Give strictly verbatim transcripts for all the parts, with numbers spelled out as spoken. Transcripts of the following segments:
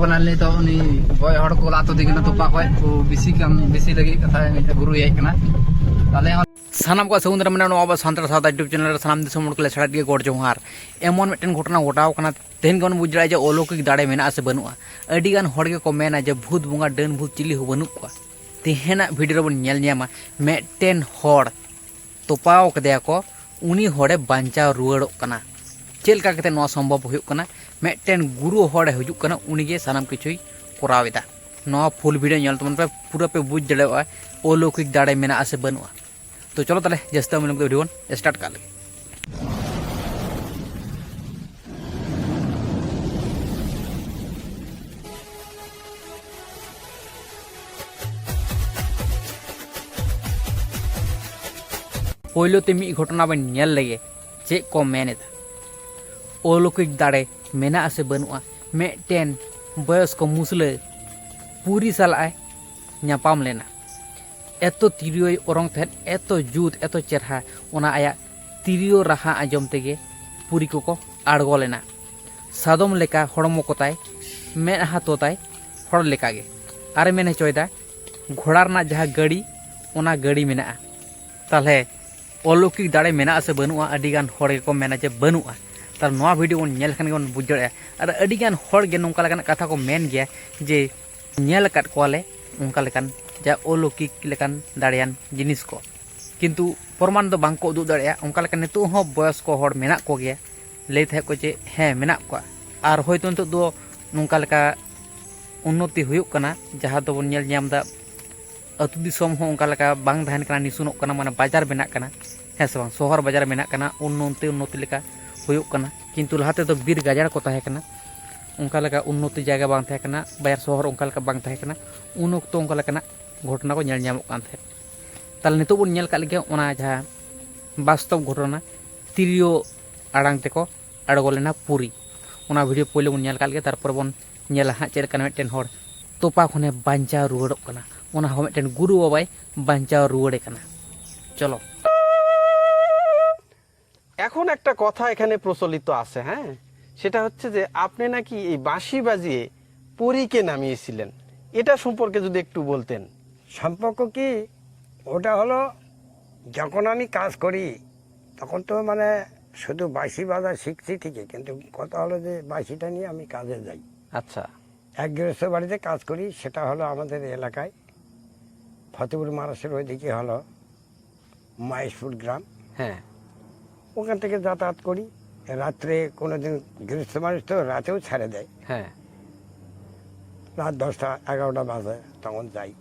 ᱚᱱᱟ ᱱᱤᱛᱚᱜ ᱩᱱᱤ ᱜᱚᱡ ᱦᱚᱲ ᱠᱚ ᱞᱟᱜ ᱛᱩᱫᱮ ᱠᱟᱱᱟ ᱛᱚᱯᱟ ᱠᱷᱚᱡ, ᱠᱚ ᱵᱮᱥᱤ ᱠᱟᱢ ᱵᱮᱥᱤ ᱞᱟᱹᱜᱤᱫ ᱠᱟᱛᱷᱟ ᱢᱤᱫᱴᱮᱱ ᱜᱩᱨᱩᱭ ᱦᱮᱡ ᱠᱟᱱᱟ᱾ ᱛᱟᱦᱞᱮ ᱦᱚᱸ ᱥᱟᱱᱟᱢ ᱠᱚᱣᱟᱜ ᱥᱟᱹᱜᱩᱱ ᱫᱟᱨᱟᱢ ᱢᱮᱱᱟᱜᱼᱟ ᱱᱚᱣᱟ ᱟᱵᱚ ᱥᱟᱱᱛᱟᱲ ᱥᱟᱶᱛᱟ YouTube ᱪᱮᱱᱮᱞ ᱨᱮ᱾ ᱥᱟᱱᱟᱢ ᱫᱤᱥᱚᱢ ᱦᱚᱲ ᱠᱚ ᱞᱮ ᱥᱟᱲᱟᱭᱮᱫ ᱜᱮ ᱜᱚᱰ ᱡᱚᱦᱟᱨ᱾ ᱮᱢᱚᱱ ᱢᱤᱫᱴᱮᱱ ᱜᱷᱚᱴᱚᱱᱟ ᱜᱷᱚᱴᱟᱣ ᱠᱟᱱᱟ, ᱛᱮᱦᱮᱧ ᱜᱮᱵᱚᱱ ᱵᱩᱡᱽ ᱫᱟᱲᱮᱭᱟᱜᱼᱟ ᱡᱮ ᱚᱞᱚᱠᱤᱠ ᱫᱟᱲᱮ ᱢᱮᱱᱟᱜᱼᱟ ᱥᱮ ᱵᱟᱹᱱᱩᱜᱼᱟ᱾ ᱟᱹᱰᱤ ᱜᱟᱱ ᱦᱚᱲ ᱜᱮᱠᱚ ᱢᱮᱱᱟ ᱡᱮ ᱵᱷᱩᱛ ᱵᱚᱸᱜᱟ ᱰᱟᱹᱱ ᱵᱷᱩᱛ ᱪᱤᱞᱤ ᱦᱚᱸ ᱵᱟᱹᱱᱩᱜ ᱠᱚᱣᱟ᱾ ᱛᱮᱦᱮᱧᱟᱜ ᱵᱷᱤᱰᱤᱭᱳ ᱨᱮᱵᱚᱱ ᱧᱮᱞ ᱧᱟᱢᱟ ᱢᱤᱫᱴᱮᱱ ᱦᱚᱲ ᱛᱚᱯᱟᱣ ᱠᱟᱫᱮᱭᱟ ᱠᱚ, ᱩᱱᱤ ᱦᱚᱲᱮ ᱵᱟᱧᱪᱟᱣ ᱨᱩᱣᱟᱹᱲᱚᱜ ᱠᱟᱱᱟ᱾ ᱪᱮᱫ ᱞᱮᱠᱟ ᱠᱟᱛᱮ ᱱᱚᱣᱟ ᱥᱚᱢᱵᱷᱚᱵ ᱦᱩᱭᱩᱜ ᱠᱟᱱᱟ? ᱢᱤᱫᱴᱮᱱ ᱜᱩᱨᱩ ᱦᱚᱲᱮ ᱦᱤᱡᱩᱜ ᱠᱟᱱᱟ, ᱩᱱᱤᱜᱮ ᱥᱟᱱᱟᱢ ᱠᱤᱪᱷᱩᱭ ᱠᱚᱨᱟᱣ ᱮᱫᱟ᱾ ᱱᱚᱣᱟ ᱯᱷᱩᱞ ᱵᱷᱤᱰᱤᱭᱳ ᱧᱮᱞ ᱛᱟᱵᱚᱱ ᱯᱮ, ᱯᱩᱨᱟᱹ ᱯᱮ ᱵᱩᱡᱽ ᱫᱟᱲᱮᱭᱟᱜᱼᱟ ᱚᱞᱚᱠᱤᱠ ᱫᱟᱲᱮ ᱢᱮᱱᱟᱜᱼᱟ ᱥᱮ ᱵᱟᱹᱱᱩᱜᱼᱟ᱾ ᱛᱚ ᱪᱚᱞᱚ ᱛᱟᱦᱞᱮ ᱡᱟᱹᱥᱛᱤ ᱵᱟᱝ ᱵᱤᱞᱚᱢ ᱠᱟᱛᱮ ᱵᱷᱤᱰᱤᱭᱳ ᱵᱚᱱ ᱥᱴᱟᱨᱴ ᱠᱟᱜ ᱞᱮᱜᱮ᱾ ᱯᱳᱭᱞᱳ ᱛᱮ ᱢᱤᱫ ᱜᱷᱚᱴᱚᱱᱟ ᱵᱚᱱ ᱧᱮᱞ ᱞᱮᱜᱮ, ᱪᱮᱫ ᱠᱚ ᱢᱮᱱ ᱮᱫᱟ᱾ ᱚᱞᱚᱠᱤᱠ ᱫᱟᱲᱮ ᱢᱮᱱᱟᱜᱼᱟ ᱥᱮ ᱵᱟᱹᱱᱩᱜᱼᱟ? ᱢᱤᱫᱴᱮᱱ ᱵᱚᱭᱚᱥᱠᱚ ᱢᱩᱥᱞᱟᱹ ᱯᱩᱨᱤ ᱥᱟᱞᱟᱜ ᱮ ᱧᱟᱯᱟᱢ ᱞᱮᱱᱟ᱾ ᱮᱛᱚ ᱛᱤᱨᱭᱳᱭ ᱚᱨᱚᱝ ᱛᱟᱦᱮᱸᱫ, ᱮᱛᱚ ᱡᱩᱛ, ᱮᱛᱚ ᱪᱮᱨᱦᱟ, ᱚᱱᱟ ᱟᱭᱟᱜ ᱛᱤᱨᱭᱳ ᱨᱟᱦᱟ ᱟᱸᱡᱚᱢ ᱛᱮᱜᱮ ᱯᱩᱨᱤ ᱠᱚᱠᱚ ᱟᱬᱜᱚ ᱞᱮᱱᱟ᱾ ᱥᱟᱫᱚᱢ ᱞᱮᱠᱟ ᱦᱚᱲᱢᱚ ᱠᱚᱛᱟᱭ, ᱢᱮᱫᱦᱟ ᱛᱚᱛᱟᱭ ᱦᱚᱲ ᱞᱮᱠᱟᱜᱮ᱾ ᱟᱨᱮ ᱢᱮᱱ ᱦᱚᱪᱚᱭᱮᱫᱟ, ᱜᱷᱚᱲᱟ ᱨᱮᱱᱟᱜ ᱡᱟᱦᱟᱸ ᱜᱟᱹᱲᱤ, ᱚᱱᱟ ᱜᱟᱹᱲᱤ ᱢᱮᱱᱟᱜᱼᱟ᱾ ᱛᱟᱦᱞᱮ ᱚᱞᱚᱠᱤᱠ ᱫᱟᱲᱮ ᱢᱮᱱᱟᱜᱼᱟ ᱥᱮ ᱵᱟᱹᱱᱩᱜᱼᱟ? ᱟᱹᱰᱤᱜᱟᱱ ᱦᱚᱲ ᱜᱮᱠᱚ ᱢᱮᱱᱟ ᱡᱮ ᱵᱟᱹᱱᱩᱜᱼᱟ᱾ ᱛᱟᱦᱞᱮ ᱱᱚᱣᱟ ᱵᱷᱤᱰᱤᱭᱳ ᱵᱚᱱ ᱧᱮᱞ ᱞᱮᱠᱷᱟᱱ ᱜᱮᱵᱚᱱ ᱵᱩᱡᱽ ᱫᱟᱲᱮᱭᱟᱜᱼᱟ᱾ ᱟᱨ ᱟᱹᱰᱤᱜᱟᱱ ᱦᱚᱲ ᱜᱮ ᱱᱚᱝᱠᱟ ᱞᱮᱠᱟᱱᱟᱜ ᱠᱟᱛᱷᱟ ᱠᱚ ᱢᱮᱱ ᱜᱮᱭᱟ ᱡᱮ ᱧᱮᱞ ᱟᱠᱟᱫ ᱠᱚᱣᱟᱞᱮ ᱚᱱᱠᱟ ᱞᱮᱠᱟᱱ ᱡᱟ ᱚᱞᱚᱠᱤᱠ ᱞᱮᱠᱟᱱ ᱫᱟᱲᱮᱭᱟᱱ ᱡᱤᱱᱤᱥ ᱠᱚ, ᱠᱤᱱᱛᱩ ᱯᱨᱚᱢᱟᱱ ᱫᱚ ᱵᱟᱝ ᱠᱚ ᱩᱫᱩᱜ ᱫᱟᱲᱮᱭᱟᱜᱼᱟ᱾ ᱚᱱᱠᱟ ᱞᱮᱠᱟ ᱱᱤᱛᱚᱜ ᱦᱚᱸ ᱵᱚᱭᱚᱥᱠᱚ ᱦᱚᱲ ᱢᱮᱱᱟᱜ ᱠᱚᱜᱮᱭᱟ, ᱞᱟᱹᱭ ᱛᱟᱦᱮᱸᱫ ᱠᱚ ᱡᱮ ᱦᱮᱸ ᱢᱮᱱᱟᱜ ᱠᱚᱣᱟ᱾ ᱟᱨ ᱦᱚᱭᱛᱳ ᱱᱤᱛᱚᱜ ᱫᱚ ᱱᱚᱝᱠᱟ ᱞᱮᱠᱟ ᱩᱱᱱᱚᱛᱤ ᱦᱩᱭᱩᱜ ᱠᱟᱱᱟ, ᱡᱟᱦᱟᱸ ᱫᱚᱵᱚᱱ ᱧᱮᱞ ᱧᱟᱢ ᱮᱫᱟ ᱟᱹᱛᱩ ᱫᱤᱥᱚᱢ ᱦᱚᱸ ᱚᱱᱠᱟ ᱞᱮᱠᱟ ᱵᱟᱝ ᱛᱟᱦᱮᱱ ᱠᱟᱱᱟ, ᱱᱤᱥᱩᱱᱚᱜ ᱠᱟᱱᱟ, ᱢᱟᱱᱮ ᱵᱟᱡᱟᱨ ᱵᱮᱱᱟᱜ ᱠᱟᱱᱟ, ᱦᱮᱸ ᱥᱮ ᱵᱟᱝ? ᱥᱚᱦᱚᱨ ᱵᱟᱡᱟᱨ ᱵᱮᱱᱟᱜ ᱠᱟᱱᱟ, ᱩᱱᱱᱚᱛᱤ ᱩᱱᱱᱚᱛᱤ ᱞᱮᱠᱟ ᱦᱩᱭᱩᱜ ᱠᱟᱱᱟ᱾ ᱠᱤᱱᱛᱩ ᱞᱟᱦᱟ ᱛᱮᱫᱚ ᱵᱤᱨ ᱜᱟᱡᱟᱲ ᱠᱚ ᱛᱟᱦᱮᱸ ᱠᱟᱱᱟ, ᱚᱱᱠᱟ ᱞᱮᱠᱟ ᱩᱱᱱᱚᱛᱤ ᱡᱟᱭᱜᱟ ᱵᱟᱝ ᱛᱟᱦᱮᱸ ᱠᱟᱱᱟ, ᱵᱟᱡᱟᱨ ᱥᱚᱦᱚᱨ ᱚᱱᱠᱟ ᱞᱮᱠᱟ ᱵᱟᱝ ᱛᱟᱦᱮᱸ ᱠᱟᱱᱟ᱾ ᱩᱱ ᱚᱠᱛᱚ ᱚᱱᱠᱟ ᱞᱮᱠᱟᱱᱟᱜ ᱜᱷᱚᱴᱚᱱᱟ ᱠᱚ ᱧᱮᱞ ᱧᱟᱢᱚᱜ ᱠᱟᱱ ᱛᱟᱦᱮᱸᱫ᱾ ᱛᱟᱦᱞᱮ ᱱᱤᱛᱚᱜ ᱵᱚᱱ ᱧᱮᱞ ᱠᱟᱜ ᱞᱮᱜᱮ ᱚᱱᱟ ᱡᱟᱦᱟᱸ ᱵᱟᱥᱛᱚᱵ ᱜᱷᱚᱴᱚᱱᱟ, ᱛᱤᱨᱭᱳ ᱟᱲᱟᱝ ᱛᱮᱠᱚ ᱟᱬᱜᱚ ᱞᱮᱱᱟ ᱯᱩᱨᱤ᱾ ᱚᱱᱟ ᱵᱷᱤᱰᱤᱭᱳ ᱯᱳᱭᱞᱳ ᱵᱚᱱ ᱧᱮᱞ ᱠᱟᱜ ᱞᱮᱜᱮ, ᱛᱟᱨᱯᱚᱨᱮ ᱵᱚᱱ ᱧᱮᱞᱟ ᱦᱟᱸᱜ ᱪᱮᱫ ᱞᱮᱠᱟᱱ ᱢᱤᱫᱴᱮᱱ ᱦᱚᱲ ᱛᱚᱯᱟ ᱠᱷᱚᱱᱮ ᱵᱟᱧᱪᱟᱣ ᱨᱩᱣᱟᱹᱲᱚᱜ ᱠᱟᱱᱟ᱾ ᱚᱱᱟ ᱦᱚᱸ ᱢᱤᱫᱴᱮᱱ ᱜᱩᱨᱩ ᱵᱟᱵᱟᱭ ᱵᱟᱧᱪᱟᱣ ᱨᱩᱣᱟᱹᱲᱮ ᱠᱟᱱᱟ᱾ চলো। এখন একটা কথা এখানে প্রচলিত আছে, হ্যাঁ, সেটা হচ্ছে যে আপনি নাকি এই বাঁশি বাজিয়ে পরীকে নামিয়েছিলেন, এটা সম্পর্কে যদি একটু বলতেন। সম্পর্ক কি? ওটা হলো, যখন আমি কাজ করি, তখন তো মানে শুধু বাঁশি বাজা শিখছি ঠিকই, কিন্তু কথা হলো যে বাঁশিটা নিয়ে আমি কাজে যাই। আচ্ছা। এক গৃহস্থ বাড়িতে কাজ করি, সেটা হলো আমাদের এলাকায় ফতেপুর মারাসের ওইদিকে হলো মহেশপুর গ্রাম। হ্যাঁ। ওখান থেকে যাতায়াত করি। রাত্রে কোনো দিন গৃহস্থ মানুষ তো রাতেও ছেড়ে দেয়। হ্যাঁ। রাত দশটা এগারোটা বাজে, তখন যাই।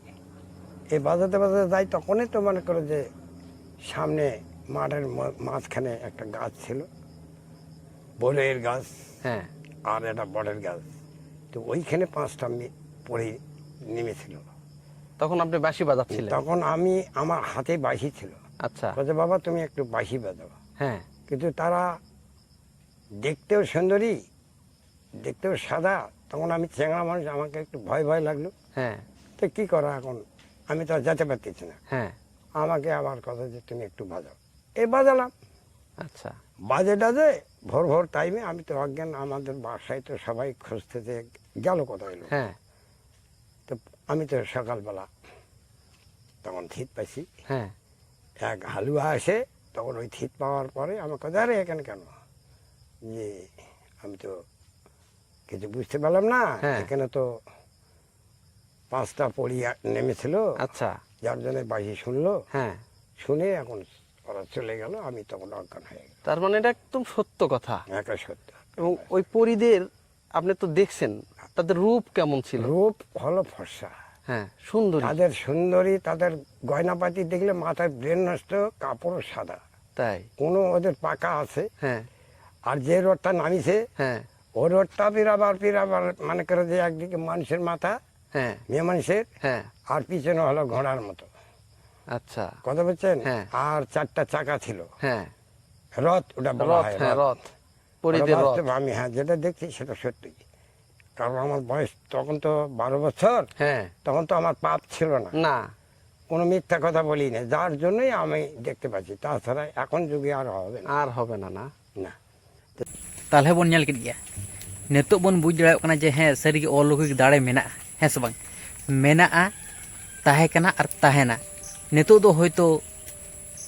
এই বাজাতে বাজাতে যাই, তখনই তো মনে করো যে সামনে মাঠের ম- মাঝখানে একটা গাছ ছিল, বড়ের গাছ। হ্যাঁ। আর একটা বটের গাছ। তো ওইখানে পাঁচটা পরি নেমেছিল। তখন আপনি বাঁশি বাজাচ্ছিলেন? তখন আমি, আমার হাতে বাঁশি ছিল। আচ্ছা। বলছে, "বাবা, তুমি একটু বাঁশি বাজাও।" হ্যাঁ। কিন্তু তারা দেখতেও সুন্দরী, দেখতেও সাদা। তখন আমি চেংড়া মানুষ, আমাকে একটু ভয় ভয় লাগলো। হ্যাঁ। তো কি করা এখন, আমি তো আর যেতে পারতেছি না। হ্যাঁ। আমাকে আবার কথা যে, "তুমি একটু বাজাও।" এই বাজালাম। আচ্ছা। বাজে টাজে ভোর ভোর টাইমে আমি তো অজ্ঞান, আমাদের বাসায় তো সবাই খুঁজতে যে গেল কোথায় লোক। হ্যাঁ। তো আমি তো সকালবেলা তখন থিত পাইছি। হ্যাঁ। এক হালুয়া আসে, তখন ওই থিত পাওয়ার পরে আমাকে, "আরে, এখানে কেন?" যে আমি তো কিছু বুঝতে পারলাম না। হ্যাঁ। এখানে তো পাঁচটা পরি আ- নেমেছিল, আচ্ছা। যার জন্য বাঁশি শুনলো। হ্যাঁ। শুনে এখন ওরা চলে গেল, আমি তখন অজ্ঞান হয়ে গেল। তার মানে এটা একদম সত্য কথা। একা সত্য। এবং ওই পরিদের আপনি তো দেখছেন, তাদের রূপ কেমন ছিল? রূপ হলো ফর্সা। হ্যাঁ, সুন্দরী। তাদের সুন্দরী, তাদের গয়নাপাতি দেখলে মাথার ব্রেন নষ্ট, কাপড়ও সাদা। তাই? কোনো ওদের পাকা আছে। হ্যাঁ। আর যে রথটা নামিছে, হ্যাঁ। ও রথটা বিরাবার বিরাবার, মনে করে যে একদিকে মানুষের মাথা, হ্যাঁ। মেয়ে মানুষের, হ্যাঁ। আর পিছনে হলো ঘোড়ার মতো। আচ্ছা। কথা বুঝছেন? হ্যাঁ। আর চারটা চাকা ছিল। হ্যাঁ। রথ, ওটা বলা রথ, হয় হ্যাঁ, রথ। রথ। পরিদের ওটা রথ। বাস্তব, আমি, হ্যাঁ, যেটা দেখছি সেটা সত্যি। কারণ আমার বয়স তখন তো বারো বছর, হ্যাঁ। তখন তো আমার পাপ ছিল না, না। কোনো মিথ্যা কথা বলি না, যার জন্যই আমি দেখতে পাচ্ছি, তাছাড়া এখন যুগে আর হবে না। আর হবে না, না? না। ᱛᱟᱦᱞᱮ ᱵᱚᱱ ᱧᱮᱞ ᱠᱮᱫ ᱜᱮᱭᱟ᱾ ᱱᱤᱛᱚᱜ ᱵᱚᱱ ᱵᱩᱡᱽ ᱫᱟᱲᱮᱭᱟᱜ ᱠᱟᱱᱟ ᱡᱮ ᱦᱮᱸ, ᱥᱟᱹᱨᱤᱜᱮ ᱚᱞᱚᱠᱤᱠ ᱫᱟᱲᱮ ᱢᱮᱱᱟᱜᱼᱟ, ᱦᱮᱸ ᱥᱮ ᱵᱟᱝ? ᱢᱮᱱᱟᱜᱼᱟ, ᱛᱟᱦᱮᱸ ᱠᱟᱱᱟ ᱟᱨ ᱛᱟᱦᱮᱱᱟ᱾ ᱱᱤᱛᱚᱜ ᱫᱚ ᱦᱚᱭᱛᱳ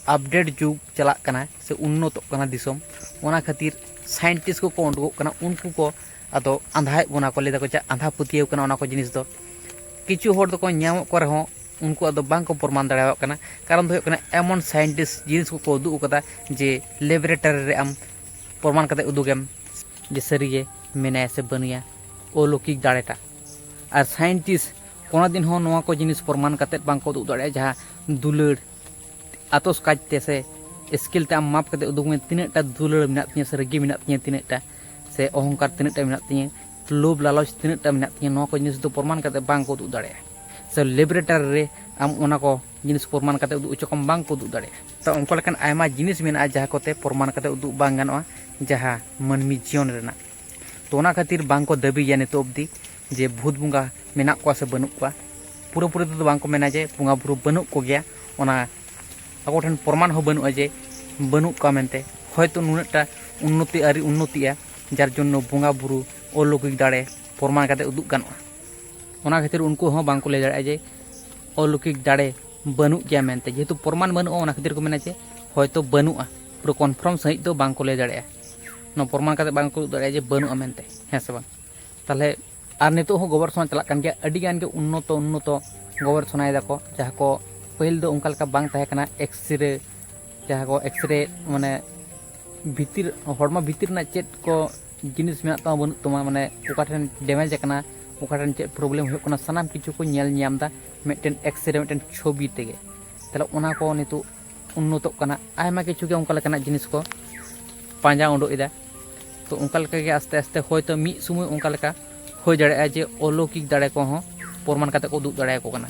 ᱟᱯᱰᱮᱴ ᱡᱩᱜᱽ ᱪᱟᱞᱟᱜ ᱠᱟᱱᱟ ᱥᱮ ᱩᱱᱱᱚᱛᱚᱜ ᱠᱟᱱᱟ ᱫᱤᱥᱚᱢ, ᱚᱱᱟ ᱠᱷᱟᱹᱛᱤᱨ ᱥᱟᱭᱮᱱᱴᱤᱥᱴ ᱠᱚᱠᱚ ᱩᱰᱩᱠᱚᱜ ᱠᱟᱱᱟ, ᱩᱱᱠᱩ ᱠᱚ ᱟᱫᱚ ᱟᱸᱫᱷᱟᱭᱮᱫ ᱵᱚᱱᱟ ᱠᱚ, ᱞᱟᱹᱭ ᱫᱟᱠᱚ ᱡᱮ ᱟᱸᱫᱷᱟ ᱯᱟᱹᱛᱭᱟᱹᱣ ᱠᱟᱱᱟ ᱚᱱᱟ ᱠᱚ ᱡᱤᱱᱤᱥ ᱫᱚ᱾ ᱠᱤᱪᱷᱩ ᱦᱚᱲ ᱫᱚᱠᱚ ᱧᱟᱢᱚᱜ ᱠᱚ ᱨᱮᱦᱚᱸ, ᱩᱱᱠᱩᱣᱟᱜ ᱫᱚ ᱵᱟᱝ ᱠᱚ ᱯᱨᱚᱢᱟᱱ ᱫᱟᱲᱮᱭᱟᱜ ᱠᱟᱱᱟ᱾ ᱠᱟᱨᱚᱱ ᱫᱚ ᱦᱩᱭᱩᱜ ᱠᱟᱱᱟ, ᱮᱢᱚᱱ ᱥᱟᱭᱮᱱᱴᱤᱥᱴ ᱡᱤᱱᱤᱥ ᱠᱚᱠᱚ ᱩᱫᱩᱜ ᱟᱠᱟᱫᱟ ᱡᱮ ᱞᱮᱵᱚᱨᱮᱴᱟᱨᱤ ᱨᱮ ᱟᱢ ᱯᱨᱚᱢᱟᱱ ᱠᱟᱛᱮ ᱩᱫᱩᱜᱮᱢ ᱡᱮ ᱥᱟᱹᱨᱤᱜᱮ ᱢᱮᱱᱟᱭᱟ ᱥᱮ ᱵᱟᱹᱱᱩᱭᱟ ᱚᱞᱚᱠᱤᱠ ᱫᱟᱲᱮᱴᱟᱜ᱾ ᱟᱨ ᱥᱟᱭᱮᱱᱴᱤᱥᱴ ᱠᱳᱱᱳ ᱫᱤᱱ ᱦᱚᱸ ᱱᱚᱣᱟ ᱠᱚ ᱡᱤᱱᱤᱥ ᱯᱨᱚᱢᱟᱱ ᱠᱟᱛᱮ ᱵᱟᱝ ᱠᱚ ᱩᱫᱩᱜ ᱫᱟᱲᱮᱭᱟᱜᱼᱟ, ᱡᱟᱦᱟᱸ ᱫᱩᱞᱟᱹᱲ ᱟᱛᱚᱥ ᱠᱟᱪ ᱛᱮ ᱥᱮ ᱥᱠᱮᱞ ᱛᱮ ᱟᱢ ᱢᱟᱯ ᱠᱟᱛᱮ ᱩᱫᱩᱜ ᱢᱮ, ᱛᱤᱱᱟᱹᱜ ᱴᱟ ᱫᱩᱞᱟᱹᱲ ᱢᱮᱱᱟᱜ ᱛᱤᱧᱟᱹ ᱥᱮ ᱨᱟᱹᱜᱤ ᱢᱮᱱᱟᱜ ᱛᱤᱧᱟᱹ, ᱛᱤᱱᱟᱹᱜ ᱴᱟ ᱥᱮ ᱚᱦᱚᱝᱠᱟᱨ ᱛᱤᱱᱟᱹᱜ ᱴᱟ ᱢᱮᱱᱟᱜ ᱛᱤᱧᱟᱹ, ᱞᱳᱵᱷ ᱞᱟᱞᱚᱪ ᱛᱤᱱᱟᱹᱜ ᱴᱟ ᱢᱮᱱᱟᱜ ᱛᱤᱧᱟᱹ, ᱱᱚᱣᱟ ᱠᱚ ᱡᱤᱱᱤᱥ ᱫᱚ ᱯᱨᱚᱢᱟᱱ ᱠᱟᱛᱮ ᱵᱟᱝ ᱠᱚ ᱩᱫᱩᱜ ᱫᱟᱲᱮᱭᱟᱜᱼᱟ᱾ ᱥᱮ ᱞᱮᱵᱚᱨᱮᱴᱟᱨᱤ ᱨᱮ ᱟᱢ ᱚᱱᱟ ᱠᱚ ᱡᱤᱱᱤᱥ ᱯᱨᱚᱢᱟᱱ ᱠᱟᱛᱮ ᱩᱫᱩᱜ ᱦᱚᱪᱚ ᱠᱚᱢ, ᱵᱟᱝ ᱠᱚ ᱩᱫᱩᱜ ᱫᱟᱲᱮᱭᱟᱜᱼᱟ᱾ ᱛᱚ ᱚᱱᱠᱟ ᱞᱮᱠᱟᱱ ᱟᱭᱢᱟ ᱡᱤᱱᱤᱥ ᱢᱮᱱᱟᱜᱼᱟ ᱡᱟᱦᱟᱸ ᱠᱚᱛᱮ ᱯᱨᱚᱢᱟᱱ ᱠᱟᱛᱮ ᱩᱫᱩᱜ ᱵᱟᱝ ᱜᱟᱱᱚᱜᱼᱟ, ᱡᱟᱦᱟᱸ ᱢᱟᱹᱱᱢᱤ ᱡᱤᱭᱚᱱ ᱨᱮᱱᱟᱜ᱾ ᱛᱚ ᱚᱱᱟ ᱠᱷᱟᱹᱛᱤᱨ ᱵᱟᱝ ᱠᱚ ᱫᱟᱹᱵᱤ ᱜᱮᱭᱟ ᱱᱤᱛᱚᱜ ᱚᱵᱫᱤ ᱡᱮ ᱵᱷᱩᱛ ᱵᱚᱸᱜᱟ ᱢᱮᱱᱟᱜ ᱠᱚᱣᱟ ᱥᱮ ᱵᱟᱹᱱᱩᱜ ᱠᱚᱣᱟ᱾ ᱯᱩᱨᱟᱹᱯᱩᱨᱤ ᱛᱮᱫᱚ ᱵᱟᱝ ᱠᱚ ᱢᱮᱱᱟ ᱡᱮ ᱵᱚᱸᱜᱟ ᱵᱩᱨᱩ ᱵᱟᱹᱱᱩᱜ ᱠᱚᱜᱮᱭᱟ, ᱚᱱᱟ ᱟᱠᱚ ᱴᱷᱮᱱ ᱯᱨᱚᱢᱟᱱ ᱦᱚᱸ ᱵᱟᱹᱱᱩᱜᱼᱟ ᱡᱮ ᱵᱟᱹᱱᱩᱜ ᱠᱚᱣᱟ ᱢᱮᱱᱛᱮ᱾ ᱦᱚᱭᱛᱳ ᱱᱩᱱᱟᱹᱜᱴᱟ ᱩᱱᱱᱚᱛᱤ ᱟᱹᱣᱨᱤ ᱩᱱᱱᱚᱛᱤᱜᱼᱟ, ᱡᱟᱨ ᱡᱚᱱᱱᱚ ᱵᱚᱸᱜᱟ ᱵᱩᱨᱩ ᱚᱞᱚᱠᱤᱠ ᱫᱟᱲᱮ ᱯᱨᱚᱢᱟᱱ ᱠᱟᱛᱮ ᱩᱫᱩᱜ ᱜᱟᱱᱚᱜᱼᱟ᱾ ᱚᱱᱟ ᱠᱷᱟᱹᱛᱤᱨ ᱩᱱᱠᱩ ᱦᱚᱸ ᱵᱟᱝ ᱠᱚ ᱞᱟᱹᱭ ᱫᱟᱲᱮᱭᱟᱜᱼᱟ ᱡᱮ ᱚᱞᱚᱠᱤᱠ ᱫᱟᱲᱮ ᱵᱟᱹᱱᱩᱜ ᱜᱮᱭᱟ ᱢᱮᱱᱛᱮ᱾ ᱡᱮᱦᱮᱛᱩ ᱯᱨᱚᱢᱟᱱ ᱵᱟᱹᱱᱩᱜᱼᱟ, ᱚᱱᱟ ᱠᱷᱟᱹᱛᱤᱨ ᱠᱚ ᱢᱮᱱᱟ ᱡᱮ ᱦᱚᱭᱛᱳ ᱵᱟᱹᱱᱩᱜᱼᱟ, ᱯᱩᱨᱟᱹ ᱠᱚᱱᱯᱷᱟᱨᱢ ᱥᱟᱺᱦᱤᱡ ᱫᱚ ᱵᱟᱝ ᱠᱚ ᱞᱟᱹᱭ ᱫᱟᱲᱮᱭᱟᱜᱼᱟ᱾ ᱱᱚᱣᱟ ᱯᱨᱚᱢᱟᱱ ᱠᱟᱛᱮ ᱵᱟᱝ ᱠᱚ ᱩᱫᱩᱜ ᱫᱟᱲᱮᱭᱟᱜᱼᱟ ᱡᱮ ᱵᱟᱹᱱᱩᱜᱼᱟ ᱢᱮᱱᱛᱮ, ᱦᱮᱸ ᱥᱮ ᱵᱟᱝ? ᱛᱟᱦᱚᱞᱮ ᱟᱨ ᱱᱤᱛᱚᱜ ᱦᱚᱸ ᱜᱚᱵᱮᱥᱚᱱᱟ ᱪᱟᱞᱟᱜ ᱠᱟᱱ ᱜᱮᱭᱟ, ᱟᱹᱰᱤ ᱜᱟᱱ ᱜᱮ ᱩᱱᱱᱚᱛᱚ ᱩᱱᱱᱚᱛᱚ ᱜᱚᱵᱮᱥᱚᱱᱟᱭ ᱫᱟᱠᱚ, ᱡᱟᱦᱟᱸ ᱠᱚ ᱯᱟᱹᱦᱤᱞ ᱫᱚ ᱚᱱᱠᱟ ᱞᱮᱠᱟ ᱵᱟᱝ ᱛᱟᱦᱮᱸ ᱠᱟᱱᱟ᱾ ᱮᱠᱥᱨᱮ, ᱡᱟᱦᱟᱸ ᱠᱚ ᱮᱠᱥᱨᱮ, ᱢᱟᱱᱮ ᱵᱷᱤᱛᱤᱨ, ᱦᱚᱲᱢᱚ ᱵᱷᱤᱛᱤᱨ ᱨᱮᱱᱟᱜ ᱪᱮᱫ ᱠᱚ ᱡᱤᱱᱤᱥ ᱢᱮᱱᱟᱜ ᱛᱟᱢᱟ ᱵᱟᱹᱱᱩᱜ ᱛᱟᱢᱟ, ᱢᱟᱱᱮ ᱚᱠᱟ ᱴᱷᱮᱱ ᱰᱮᱢᱮᱡᱽ ᱟᱠᱟᱱᱟ, ᱚᱠᱟ ᱴᱷᱮᱱ ᱪᱮᱫ ᱯᱨᱚᱵᱞᱮᱢ ᱦᱩᱭᱩᱜ ᱠᱟᱱᱟ, ᱥᱟᱱᱟᱢ ᱠᱤᱪᱷᱩ ᱠᱚ ᱧᱮᱞ ᱧᱟᱢ ᱮᱫᱟ ᱢᱤᱫᱴᱮᱱ ᱮᱠᱥᱨᱮ, ᱢᱤᱫᱴᱮᱱ ᱪᱷᱚᱵᱤ ᱛᱮᱜᱮ᱾ ᱛᱟᱦᱚᱞᱮ ᱚᱱᱟ ᱠᱚ ᱱᱤᱛᱚᱜ ᱩᱱᱱᱚᱛᱚᱜ ᱠᱟᱱᱟ, ᱟᱭᱢᱟ ᱠᱤᱪᱷᱩ ᱜᱮ ᱚᱱᱠᱟ ᱞᱮᱠᱟᱱᱟᱜ ᱡᱤᱱᱤᱥ ᱠᱚ ᱯᱟᱸᱡᱟ ᱩᱰᱩᱠ ᱮᱫᱟ᱾ ᱛᱚ ᱚᱱᱠᱟ ᱞᱮᱠᱟᱜᱮ ᱟᱥᱛᱮ ᱟᱥᱛᱮ ᱦᱚᱭᱛᱳ ᱢᱤᱫ ᱥᱚᱢᱚᱭ ᱚᱱᱠᱟ ᱞᱮᱠᱟ ᱦᱩᱭ ᱫᱟᱲᱮᱭᱟᱜᱼᱟ ᱡᱮ ᱚᱞᱚᱠᱤᱠ ᱫᱟᱲᱮ ᱠᱚᱦᱚᱸ ᱯᱨᱚᱢᱟᱱ ᱠᱟᱛᱮ ᱠᱚ ᱩᱫᱩᱜ ᱫᱟᱲᱮᱭᱟᱠᱚ ᱠᱟᱱᱟ᱾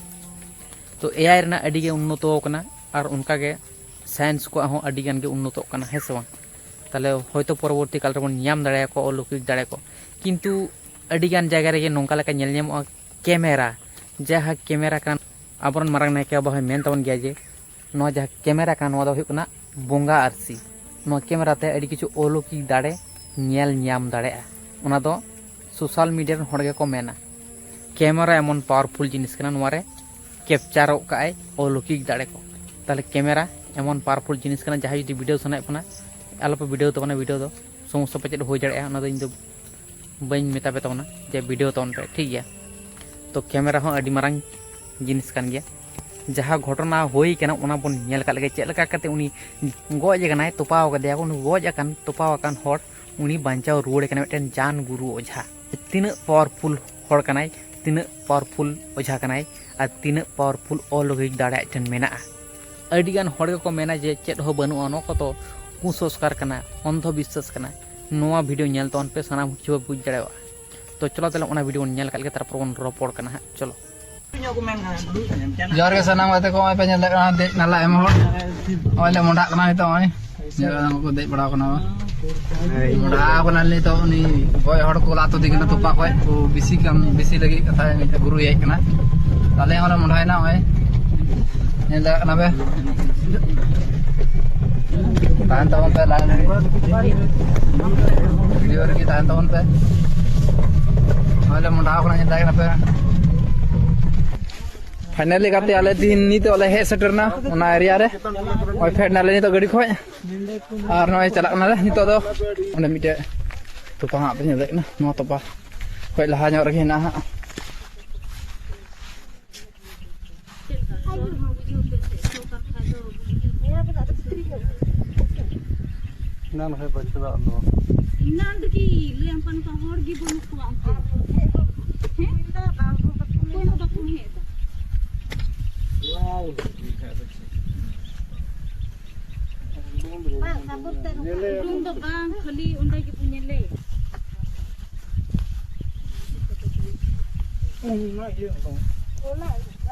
ᱛᱚ ᱮ ᱟᱭ ᱨᱮᱱᱟᱜ ᱟᱹᱰᱤ ᱜᱮ ᱩᱱᱱᱚᱛᱚ ᱟᱠᱟᱱᱟ, ᱟᱨ ᱚᱱᱠᱟᱜᱮ ᱥᱟᱭᱮᱱᱥ ᱠᱚᱣᱟᱜ ᱦᱚᱸ ᱟᱹᱰᱤ ᱜᱟᱱ ᱜᱮ ᱩᱱᱱᱚᱛᱚᱜ ᱠᱟᱱᱟ, ᱦᱮᱸ ᱥᱮ ᱵᱟᱝ? ᱛᱟᱦᱚᱞᱮ ᱦᱚᱭᱛᱳ ᱯᱚᱨᱚᱵᱚᱨᱛᱤ ᱠᱟᱞ ᱨᱮᱵᱚᱱ ᱧᱟᱢ ᱫᱟᱲᱮᱭᱟᱠᱚᱣᱟ ᱚᱞᱚᱠᱤᱠ ᱫᱟᱲᱮ ᱠᱚ᱾ ᱠᱤᱱᱛᱩ ᱟᱹᱰᱤ ᱜᱟᱱ ᱡᱟᱭᱜᱟ ᱨᱮᱜᱮ ᱱᱚᱝᱠᱟ ᱞᱮᱠᱟ ᱧᱮᱞ ᱧᱟᱢᱚᱜᱼᱟ, ᱠᱮᱢᱮᱨᱟ, ᱡᱟᱦᱟᱸ ᱠᱮᱢᱮᱨᱟ ᱠᱟᱱ, ᱟᱵᱚᱨᱮᱱ ᱢᱟᱨᱟᱝ ᱱᱟᱭᱠᱮ ᱵᱟᱵᱟ ᱦᱚᱸᱭ ᱢᱮᱱ ᱛᱟᱵᱚᱱ ᱜᱮᱭᱟ ᱡᱮ ᱱᱚᱣᱟ ᱡᱟᱦᱟᱸ ᱠᱮᱢᱮᱨᱟ ᱠᱟᱱᱟ, ᱱᱚᱣᱟ ᱫᱚ ᱦᱩᱭᱩᱜ ᱠᱟᱱᱟ ᱵᱚᱸᱜᱟ ᱟᱹᱨᱥᱤ᱾ ᱱᱚᱣᱟ ᱠᱮᱢᱮᱨᱟ ᱛᱮ ᱟᱹᱰᱤ ᱠᱤᱪᱷᱩ ᱚᱞᱚᱠᱤᱠ ᱫᱟᱲᱮ ᱧᱮᱞ ᱧᱟᱢ ᱫᱟᱲᱮᱭᱟᱜᱼᱟ᱾ ᱚᱱᱟ ᱫᱚ ᱥᱳᱥᱟᱞ ᱢᱤᱰᱤᱭᱟ ᱨᱮᱱ ᱦᱚᱲ ᱜᱮᱠᱚ ᱢᱮᱱᱟ᱾ ᱠᱮᱢᱮᱨᱟ ᱮᱢᱚᱱ ᱯᱟᱣᱟᱨᱯᱷᱩᱞ ᱡᱤᱱᱤᱥ ᱠᱟᱱᱟ, ᱱᱚᱣᱟ ᱨᱮ ᱠᱮᱯᱪᱟᱨᱚᱜ ᱠᱟᱜᱼᱟᱭ ᱚᱞᱚᱠᱤᱠ ᱫᱟᱲᱮ ᱠᱚ᱾ ᱛᱟᱦᱚᱞᱮ ᱠᱮᱢᱮᱨᱟ ᱮᱢᱚᱱ ᱯᱟᱣᱟᱨᱯᱷᱩᱞ ᱡᱤᱱᱤᱥ ᱠᱟᱱᱟ, ᱡᱟᱦᱟᱸᱭ ᱡᱩᱫᱤ ᱵᱷᱤᱰᱤᱭᱳ ᱥᱟᱱᱟᱭᱮᱫ ᱵᱚᱱᱟ, ᱟᱞᱚᱯᱮ ᱵᱷᱤᱰᱤᱭᱳ ᱛᱟᱵᱚᱱᱟ, ᱵᱷᱤᱰᱤᱭᱳ ᱫᱚ ᱥᱚᱢᱚᱥᱥᱟ ᱯᱟᱪᱮᱫ ᱦᱩᱭ ᱫᱟᱲᱮᱭᱟᱜᱼᱟ, ᱚᱱᱟ ᱫᱚ ᱤᱧ ᱫᱚ ᱵᱟᱹᱧ ᱢᱮᱛᱟ ᱯᱮ ᱛᱟᱵᱚᱱᱟ ᱡᱮ ᱵᱷᱤᱰᱤᱭᱳ ᱛᱟᱵᱚᱱ ᱯᱮ, ᱴᱷᱤᱠ ᱜᱮᱭᱟ? ᱛᱚ ᱠᱮᱢᱮᱨᱟ ᱦᱚᱸ ᱟᱹᱰᱤ ᱢᱟᱨᱟᱝ ᱡᱤᱱᱤᱥ ᱠᱟᱱ ᱜᱮᱭᱟ᱾ ᱡᱟᱦᱟᱸ ᱜᱷᱚᱴᱚᱱᱟ ᱦᱩᱭ ᱠᱟᱱᱟ, ᱚᱱᱟ ᱵᱚᱱ ᱧᱮᱞ ᱟᱠᱟᱫ ᱞᱮᱜᱮ, ᱪᱮᱫ ᱞᱮᱠᱟ ᱠᱟᱛᱮ ᱩᱱᱤ ᱜᱚᱡ ᱟᱠᱟᱱᱟᱭ, ᱛᱚᱯᱟᱣ ᱟᱠᱟᱫᱮᱭᱟ ᱠᱚ, ᱩᱱᱤ ᱜᱚᱡ ᱟᱠᱟᱱ, ᱛᱚᱯᱟᱣ ᱟᱠᱟᱱ ᱦᱚᱲ ᱩᱱᱤ ᱵᱟᱧᱪᱟᱣ ᱨᱩᱣᱟᱹᱲ ᱠᱟᱱᱟ, ᱢᱤᱫᱴᱮᱱ ᱡᱟᱱ ᱜᱩᱨᱩ ᱚᱡᱷᱟ᱾ ᱛᱤᱱᱟᱹᱜ ᱯᱟᱣᱟᱨᱯᱷᱩᱞ ᱦᱚᱲ ᱠᱟᱱᱟᱭ, ᱛᱤᱱᱟᱹᱜ ᱯᱟᱣᱟᱨᱯᱷᱩᱞ ᱚᱡᱷᱟ ᱠᱟᱱᱟᱭ, ᱟᱨ ᱛᱤᱱᱟᱹᱜ ᱯᱟᱣᱟᱨᱯᱷᱩᱞ ᱚᱞᱚᱠᱤᱠ ᱫᱟᱲᱮ ᱟᱡ ᱴᱷᱮᱱ ᱢᱮᱱᱟᱜᱼᱟ᱾ ᱟᱹᱰᱤ ᱜᱟᱱ ᱦᱚᱲ ᱜᱮᱠᱚ ᱢᱮᱱᱟ ᱡᱮ ᱪᱮᱫ ᱦᱚᱸ ᱵᱟᱹᱱᱩᱜᱼᱟ, ᱱᱚᱣᱟ ᱠᱚᱫᱚ ᱠᱩᱥᱚᱝᱥᱠᱟᱨ ᱠᱟᱱᱟ, ᱚᱱᱫᱷᱚ ᱵᱤᱥᱥᱟᱥ ᱠᱟᱱᱟ᱾ ᱱᱚᱣᱟ ᱵᱷᱤᱰᱤᱭᱳ ᱧᱮᱞ ᱛᱟᱵᱚᱱ ᱯᱮ, ᱥᱟᱱᱟᱢ ᱠᱤᱪᱷᱩ ᱯᱮ ᱵᱩᱡᱽ ᱫᱟᱲᱮᱭᱟᱜᱼᱟ᱾ ᱛᱚ ᱪᱚᱞᱚ ᱛᱟᱦᱚᱞᱮ ᱚᱱᱟ ᱵᱷᱤᱰᱤᱭᱳ ᱵᱚᱱ ᱧᱮᱞ ᱠᱟᱜ ᱞᱮᱜᱮ, ᱛᱟᱨᱯᱚᱨ ᱵᱚᱱ ᱨᱚᱯᱚᱲ ᱠᱟᱱᱟ ᱦᱟᱸᱜ᱾ ᱪᱚᱞᱚ᱾ ᱡᱚᱦᱟᱨ ᱜᱮ ᱥᱟᱱᱟᱢ ᱜᱟᱛᱮ ᱠᱚ, ᱱᱚᱜᱼᱚᱭ ᱯᱮ ᱧᱮᱞ ᱫᱟᱲᱮᱭᱟᱜ ᱠᱟᱱᱟ ᱫᱮᱡ ᱱᱟᱞᱟ ᱮᱢ ᱦᱚᱲ᱾ ᱱᱚᱜᱼᱚᱭ ᱞᱮ ᱢᱚᱸᱰᱷᱟᱜ ᱠᱟᱱᱟ ᱱᱤᱛᱚᱜ, ᱱᱚᱜᱼᱚᱭ ᱧᱮᱞ ᱠᱚ ᱫᱮᱡ ᱵᱟᱲᱟᱣ ᱠᱟᱱᱟ᱾ ᱢᱚᱸᱰᱷᱟ ᱠᱟᱱᱟ ᱱᱤᱛᱚᱜ ᱩᱱᱤ ᱜᱚᱡ ᱦᱚᱲ ᱠᱚ ᱞᱟ ᱛᱩᱫᱮ ᱠᱟᱱᱟ ᱛᱚᱯᱟ ᱠᱷᱚᱡ, ᱠᱚ ᱵᱤᱥᱤ ᱠᱟᱱ, ᱵᱤᱥᱤ ᱞᱟᱹᱜᱤᱫ ᱠᱟᱛᱷᱟ ᱜᱩᱨᱩᱭ ᱦᱮᱡ ᱠᱟᱱᱟ᱾ ᱛᱟᱦᱞᱮ ᱦᱚᱸᱞᱮ ᱢᱚᱸᱰᱷᱟᱭᱮᱱᱟ, ᱱᱚᱜᱼᱚᱭ ᱧᱮᱞ ᱫᱟᱲᱮᱭᱟᱜ ᱠᱟᱱᱟ ᱯᱮ᱾ ᱛᱟᱦᱮᱱ ᱛᱟᱵᱚᱱ ᱯᱮ ᱞᱟᱭᱤᱱ ᱨᱮ, ᱵᱷᱤᱰᱤᱭᱳ ᱨᱮᱜᱮ ᱛᱟᱦᱮᱱ ᱛᱟᱵᱚᱱ ᱯᱮ᱾ ᱱᱚᱜᱼᱚᱭ ᱞᱮ ᱢᱚᱸᱰᱷᱟᱣ ᱠᱟᱱᱟ, ᱧᱮᱞ ᱫᱟᱲᱮᱭᱟᱜ ᱠᱟᱱᱟ ᱯᱮ᱾ ᱯᱷᱟᱭᱱᱟᱞᱤ ᱜᱟᱛᱮ, ᱟᱞᱮ ᱛᱤᱦᱤᱧ ᱱᱤᱛᱚᱜ ᱞᱮ ᱦᱮᱡ ᱥᱮᱴᱮᱨ ᱮᱱᱟ ᱚᱱᱟ ᱮᱨᱤᱭᱟ ᱨᱮ᱾ ᱱᱚᱜᱼᱚᱭ ᱯᱷᱮᱰ ᱱᱟᱞᱮ ᱱᱤᱛᱚᱜ ᱜᱟᱹᱰᱤ ᱠᱷᱚᱡ, ᱟᱨ ᱱᱚᱜᱼᱚᱭ ᱪᱟᱞᱟᱜ ᱠᱟᱱᱟᱞᱮ ᱱᱤᱛᱚᱜ ᱫᱚ᱾ ᱚᱸᱰᱮ ᱢᱤᱫᱴᱮᱡ ᱛᱚᱯᱟ ᱦᱟᱸᱜ ᱯᱮ ᱧᱮᱞ ᱫᱟᱲᱮᱭᱟᱜ ᱠᱟᱱᱟ, ᱱᱚᱣᱟ ᱛᱚᱯᱟ ᱠᱷᱚᱡ ᱞᱟᱦᱟ ᱧᱚᱜ ᱨᱮᱜᱮ ᱦᱮᱱᱟᱜᱼᱟ ᱦᱟᱸᱜ᱾ ᱮᱱᱟᱱ ᱠᱷᱚᱡ ᱵᱟᱹᱧ ᱪᱟᱞᱟᱜ ᱫᱚ᱾ ᱮᱱᱟᱱ ᱨᱮᱜᱮ ᱞᱟᱹᱭᱟᱢ ᱠᱟᱱ ᱛᱟᱦᱮᱸ, ᱦᱚᱲ ᱜᱮ ᱵᱟᱹᱱᱩᱜ ᱠᱚᱣᱟ ᱚᱱᱛᱮ᱾ ᱦᱮᱸ? ᱚᱠᱚᱭ ᱦᱚᱸ ᱵᱟᱠᱚ ᱦᱮᱡ ᱮᱫᱟ᱾ ᱩᱰᱩᱝ ᱫᱚ ᱵᱟᱝ, ᱠᱷᱟᱹᱞᱤ ᱚᱸᱰᱮ ᱜᱮᱵᱚ ᱧᱮᱞᱮ᱾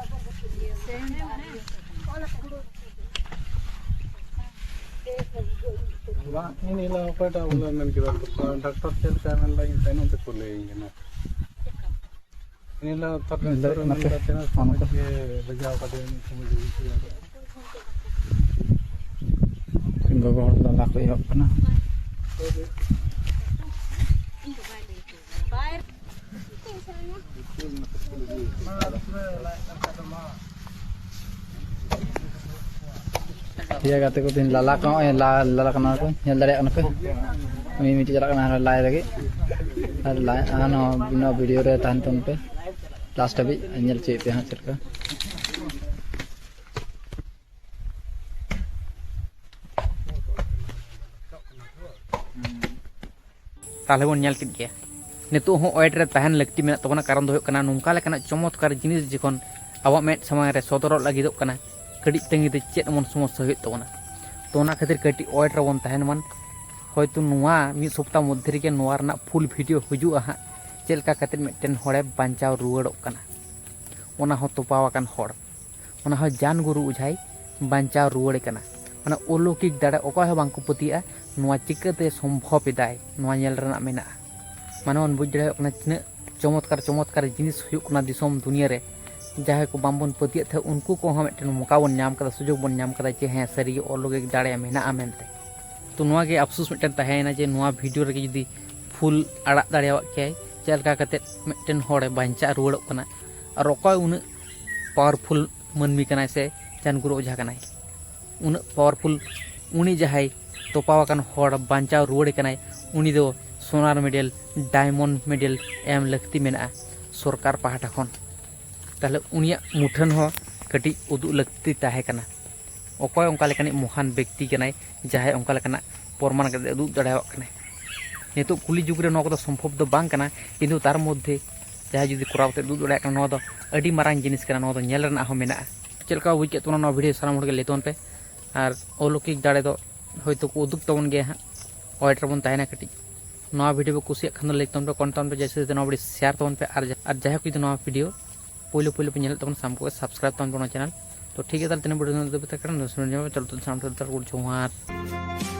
ᱵᱟᱝ, ᱤᱧ ᱦᱤᱞᱳᱜ ᱚᱠᱚᱭᱴᱟᱜ ᱵᱚᱞᱮ ᱢᱮᱱ ᱠᱮᱫᱟ, ᱰᱟᱠᱛᱟᱨ ᱪᱮᱫ ᱞᱮᱠᱟᱭ ᱢᱮᱱ ᱮᱫᱟ, ᱤᱧ ᱛᱟᱭᱱᱚᱢ ᱛᱮᱠᱚ ᱞᱟᱹᱭᱟᱹᱧ ᱠᱟᱱᱟ᱾ ᱤᱧ ᱦᱤᱞᱳᱜ ᱛᱷᱚᱨ ᱞᱟᱹᱭ ᱰᱟᱠᱛᱟᱨ ᱫᱟᱲᱮᱭᱟᱜ ᱢᱮᱱ ᱠᱟᱱᱟ ᱯᱮ? ᱮᱫᱟ, ᱛᱤᱱᱟᱹᱜ ᱚᱱᱟ ᱠᱚ᱾ ᱥᱚᱢᱚᱭ ᱜᱮ ᱵᱟᱡᱟᱣ ᱠᱟᱫᱮᱭᱟ, ᱩᱱᱟᱹᱜ ᱥᱚᱢᱚᱭ ᱜᱮ ᱦᱩᱭᱩᱜ ᱠᱟᱱᱟ᱾ ᱜᱚᱜᱚ ᱦᱚᱲ ᱞᱟᱸᱫᱟ ᱠᱚ ᱮᱦᱚᱵ ᱠᱟᱱᱟ᱾ ᱤᱭᱟᱹ ᱜᱟᱛᱮ ᱠᱚ ᱛᱤᱧ ᱞᱟᱞᱟ ᱠᱚ, ᱱᱚᱜᱼᱚᱭ ᱞᱟ-, ᱞᱟᱞᱟ ᱠᱟᱱᱟ ᱠᱚ, ᱧᱮᱞ ᱫᱟᱲᱮᱭᱟᱜ ᱠᱟᱱᱟ ᱯᱮ᱾ ᱩᱱᱤ ᱢᱤᱫᱴᱮᱡ ᱪᱟᱞᱟᱜ ᱠᱟᱱᱟ ᱟᱨᱦᱚᱸ ᱞᱟᱭ ᱞᱟᱹᱜᱤᱫ᱾ ᱟᱨ ᱞᱟᱭ, ᱟᱨ ᱱᱚᱣᱟ, ᱱᱚᱣᱟ ᱵᱷᱤᱰᱤᱭᱳ ᱨᱮ ᱛᱟᱦᱮᱱ ᱛᱟᱵᱚᱱ ᱯᱮ, ᱞᱟᱥᱴ ᱦᱟᱹᱵᱤᱡ ᱧᱮᱞ ᱦᱚᱪᱚᱭᱮᱫ ᱯᱮ ᱦᱟᱸᱜ ᱪᱮᱫ ᱞᱮᱠᱟ᱾ ᱛᱟᱦᱚᱞᱮ ᱵᱚᱱ ᱧᱮᱞ ᱠᱮᱫ ᱜᱮᱭᱟ, ᱱᱤᱛᱚᱜ ᱦᱚᱸ ᱚᱭᱮᱴ ᱨᱮ ᱛᱟᱦᱮᱱ ᱞᱟᱹᱠᱛᱤ ᱢᱮᱱᱟᱜ ᱛᱟᱵᱚᱱᱟ᱾ ᱠᱟᱨᱚᱱ ᱫᱚ ᱦᱩᱭᱩᱜ ᱠᱟᱱᱟ, ᱱᱚᱝᱠᱟ ᱞᱮᱠᱟᱱᱟᱜ ᱪᱚᱢᱚᱛᱠᱟᱨ ᱡᱤᱱᱤᱥ ᱡᱚᱠᱷᱚᱱ ᱟᱵᱚᱣᱟᱜ ᱢᱮᱫ ᱥᱟᱢᱟᱝ ᱨᱮ ᱥᱚᱫᱚᱨᱚᱜ ᱞᱟᱹᱜᱤᱫᱚᱜ ᱠᱟᱱᱟ, ᱠᱟᱹᱴᱤᱡ ᱛᱟᱺᱜᱤ ᱛᱮ ᱪᱮᱫ ᱮᱢᱚᱱ ᱥᱚᱢᱚᱥᱥᱟ ᱦᱩᱭᱩᱜ ᱛᱟᱵᱚᱱᱟ᱾ ᱛᱚ, ᱚᱱᱟ ᱠᱷᱟᱹᱛᱤᱨ ᱠᱟᱹᱴᱤᱡ ᱚᱭᱮᱴ ᱨᱮᱵᱚᱱ ᱛᱟᱦᱮᱱ ᱢᱟ᱾ ᱦᱚᱭᱛᱳ ᱱᱚᱣᱟ ᱢᱤᱫ ᱥᱚᱯᱛᱟ ᱢᱚᱫᱽᱫᱷᱮ ᱨᱮᱜᱮ ᱱᱚᱣᱟ ᱨᱮᱱᱟᱜ ᱯᱷᱩᱞ ᱵᱷᱤᱰᱤᱭᱳ ᱦᱤᱡᱩᱜᱼᱟ ᱦᱟᱸᱜ, ᱪᱮᱫ ᱞᱮᱠᱟ ᱠᱟᱛᱮᱫ ᱢᱤᱫᱴᱮᱱ ᱦᱚᱲᱮ ᱵᱟᱧᱪᱟᱣ ᱨᱩᱣᱟᱹᱲᱚᱜ ᱠᱟᱱᱟ, ᱚᱱᱟ ᱦᱚᱸ ᱛᱚᱯᱟᱣ ᱟᱠᱟᱱ ᱦᱚᱲ, ᱚᱱᱟ ᱦᱚᱸ ᱡᱟᱱ ᱜᱩᱨᱩ ᱚᱡᱷᱟᱭ ᱵᱟᱧᱪᱟᱣ ᱨᱩᱣᱟᱹᱲᱮ ᱠᱟᱱᱟ᱾ ᱚᱱᱟ ᱚᱞᱚᱠᱤᱠ ᱫᱟᱲᱮ ᱚᱠᱚᱭ ᱦᱚᱸ ᱵᱟᱝ ᱠᱚ ᱯᱟᱹᱛᱭᱟᱹᱜᱼᱟ, ᱱᱚᱣᱟ ᱪᱤᱠᱟᱹᱛᱮ ᱥᱚᱢᱵᱷᱚᱵ ᱮᱫᱟᱭ, ᱱᱚᱣᱟ ᱧᱮᱞ ᱨᱮᱱᱟᱜ ᱢᱮᱱᱟᱜᱼᱟ᱾ ᱢᱟᱱᱮ ᱵᱚᱱ ᱵᱩᱡᱽ ᱫᱟᱲᱮᱭᱟᱜ ᱠᱟᱱᱟ ᱛᱤᱱᱟᱹᱜ ᱪᱚᱢᱚᱛᱠᱟᱨ, ᱪᱚᱢᱚᱛᱠᱟᱨ ᱡᱤᱱᱤᱥ ᱦᱩᱭᱩᱜ ᱠᱟᱱᱟ ᱫᱤᱥᱚᱢ ᱫᱩᱱᱤᱭᱟᱹ ᱨᱮ᱾ ᱡᱟᱦᱟᱸᱭ ᱠᱚ ᱵᱟᱝᱵᱚᱱ ᱯᱟᱹᱛᱭᱟᱹᱜ ᱛᱟᱦᱮᱸᱫ, ᱩᱱᱠᱩ ᱠᱚᱦᱚᱸ ᱢᱤᱫᱴᱮᱱ ᱢᱚᱠᱟ ᱵᱚᱱ ᱧᱟᱢ ᱠᱟᱫᱟ, ᱥᱩᱡᱳᱜᱽ ᱵᱚᱱ ᱧᱟᱢ ᱠᱟᱫᱟ ᱡᱮ ᱦᱮᱸ, ᱥᱟᱹᱨᱤᱜᱮ ᱚᱞᱚᱠᱤᱠ ᱫᱟᱲᱮ ᱢᱮᱱᱟᱜᱼᱟ ᱢᱮᱱᱛᱮ᱾ ᱛᱚ, ᱱᱚᱣᱟ ᱜᱮ ᱟᱯᱥᱳᱥ ᱢᱤᱫᱴᱮᱱ ᱛᱟᱦᱮᱸᱭᱮᱱᱟ ᱡᱮ ᱱᱚᱣᱟ ᱵᱷᱤᱰᱤᱭᱳ ᱨᱮᱜᱮ ᱡᱩᱫᱤ ᱯᱷᱩᱞ ᱟᱲᱟᱜ ᱫᱟᱲᱮᱭᱟᱜ ᱠᱮᱭᱟᱭ, ᱪᱮᱫ ᱞᱮᱠᱟ ᱠᱟᱛᱮᱫ ᱢᱤᱫᱴᱮᱱ ᱦᱚᱲᱮ ᱵᱟᱧᱪᱟᱜ ᱨᱩᱣᱟᱹᱲᱚᱜ ᱠᱟᱱᱟ, ᱟᱨ ᱚᱠᱚᱭ ᱩᱱᱟᱹᱜ ᱯᱟᱣᱟᱨᱯᱷᱩᱞ ᱢᱟᱹᱱᱢᱤ ᱠᱟᱱᱟᱭ ᱥᱮ ᱡᱟᱱ ᱜᱩᱨᱩ ᱚᱡᱷᱟ ᱠᱟᱱᱟᱭ, ᱩᱱᱟᱹᱜ ᱯᱟᱣᱟᱨᱯᱷᱩᱞ, ᱩᱱᱤ ᱡᱟᱦᱟᱸᱭ ᱛᱚᱯᱟᱣ ᱟᱠᱟᱱ ᱦᱚᱲ ᱵᱟᱧᱪᱟᱣ ᱨᱩᱣᱟᱹᱲᱮ ᱠᱟᱱᱟᱭ, ᱩᱱᱤ ᱫᱚ ᱥᱳᱱᱟᱨ ᱢᱮᱰᱮᱞ, ᱰᱟᱭᱢᱚᱱᱰ ᱢᱮᱰᱮᱞ ᱮᱢ ᱞᱟᱹᱠᱛᱤ ᱢᱮᱱᱟᱜᱼᱟ ᱥᱚᱨᱠᱟᱨ ᱯᱟᱦᱴᱟ ᱠᱷᱚᱱ᱾ ᱛᱟᱦᱞᱮ ᱩᱱᱤᱭᱟᱜ ᱢᱩᱴᱷᱟᱹᱱ ᱦᱚᱸ ᱠᱟᱹᱴᱤᱡ ᱩᱫᱩᱜ ᱞᱟᱹᱠᱛᱤ ᱛᱟᱦᱮᱸ ᱠᱟᱱᱟ᱾ ᱚᱠᱚᱭ ᱚᱱᱠᱟ ᱞᱮᱠᱟᱱᱤᱡ ᱢᱚᱦᱟᱱ ᱵᱮᱠᱛᱤ ᱠᱟᱱᱟᱭ, ᱡᱟᱦᱟᱸᱭ ᱚᱱᱠᱟ ᱞᱮᱠᱟᱱᱟᱜ ᱯᱨᱚᱢᱟᱱ ᱠᱟᱛᱮ ᱩᱫᱩᱜ ᱫᱟᱲᱮᱭᱟᱜ ᱠᱟᱱᱟᱭ? ᱱᱤᱛᱚᱜ ᱠᱩᱞᱤ ᱡᱩᱜᱽ ᱨᱮ ᱱᱚᱣᱟ ᱠᱚᱫᱚ ᱥᱚᱢᱵᱷᱚᱵ ᱫᱚ ᱵᱟᱝ ᱠᱟᱱᱟ, ᱠᱤᱱᱛᱩ ᱛᱟᱨ ᱢᱚᱫᱽᱫᱷᱮ ᱡᱟᱦᱟᱸᱭ ᱡᱩᱫᱤ ᱠᱚᱨᱟᱣ ᱠᱟᱛᱮ ᱩᱫᱩᱜ ᱫᱟᱲᱮᱭᱟᱜ ᱠᱟᱱᱟ, ᱱᱚᱣᱟ ᱫᱚ ᱟᱹᱰᱤ ᱢᱟᱨᱟᱝ ᱡᱤᱱᱤᱥ ᱠᱟᱱᱟ, ᱱᱚᱣᱟ ᱫᱚ ᱧᱮᱞ ᱨᱮᱱᱟᱜ ᱦᱚᱸ ᱢᱮᱱᱟᱜᱼᱟ᱾ ᱪᱮᱫ ᱞᱮᱠᱟ ᱵᱩᱡᱽ ᱠᱮᱫ ᱛᱟᱵᱚᱱᱟ ᱱᱚᱣᱟ ᱵᱷᱤᱰᱤᱭᱳ ᱥᱟᱱᱟᱢ ᱦᱚᱲ ᱜᱮ ᱞᱟᱹᱭ ᱛᱟᱵᱚᱱ ᱯᱮ᱾ ᱟᱨ ᱚᱞᱚᱠᱤᱠ ᱫᱟᱲᱮ ᱫᱚ ᱦᱳᱭᱛᱳ ᱠᱚ ᱩᱫᱩᱜ ᱛᱟᱵᱚᱱ ᱜᱮᱭᱟ ᱦᱟᱸᱜ, ᱚᱭᱮᱴ ᱨᱮᱵᱚᱱ ᱛᱟᱦᱮᱱᱟ ᱠᱟᱹᱴᱤᱡ᱾ ᱱᱚᱣᱟ ᱵᱷᱤᱰᱤᱭᱳ ᱯᱮ ᱠᱩᱥᱤᱭᱟᱜ ᱠᱷᱟᱱ ᱫᱚ ᱞᱟᱭᱤᱠ ᱛᱟᱵᱚᱱ ᱯᱮ, ᱠᱚᱢᱮᱱᱴ ᱛᱟᱵᱚᱱ ᱯᱮ, ᱡᱟᱹᱥᱛᱤ ᱡᱟᱹᱥᱛᱤ ᱱᱚᱣᱟ ᱵᱷᱤᱰᱤᱭᱳ ᱥᱮᱭᱟᱨ ᱛᱟᱵᱚᱱ ᱯᱮ᱾ ᱟᱨ ᱡᱟ-, ᱟᱨ ᱡᱟᱦᱟᱸᱭ ᱠᱚ ᱡᱩᱫᱤ ᱱᱚᱣᱟ ᱵᱷᱤᱰᱤᱭᱳ ᱯᱳᱭᱞᱳ ᱯᱳᱭᱞᱳ ᱯᱮ ᱧᱮᱞᱮᱫ ᱛᱟᱵᱚᱱᱟ, ᱥᱟᱱᱟᱢ ᱠᱚᱜᱮ ᱥᱟᱵᱥᱠᱨᱟᱭᱤᱵ ᱛᱟᱵᱚᱱ ᱯᱮ ᱱᱚᱣᱟ ᱪᱮᱱᱮᱞ᱾ ᱛᱚ, ᱴᱷᱤᱠ ᱜᱮᱭᱟ, ᱛᱟᱦᱞᱮ ᱛᱮᱦᱮᱧ ᱵᱷᱤᱰᱤᱭᱳ ᱫᱚ ᱱᱤᱱᱟᱹᱜ ᱫᱷᱟᱹᱵᱤᱡ ᱛᱟᱦᱮᱸ ᱠᱟᱱᱟ᱾ ᱡᱚᱦᱟᱨ᱾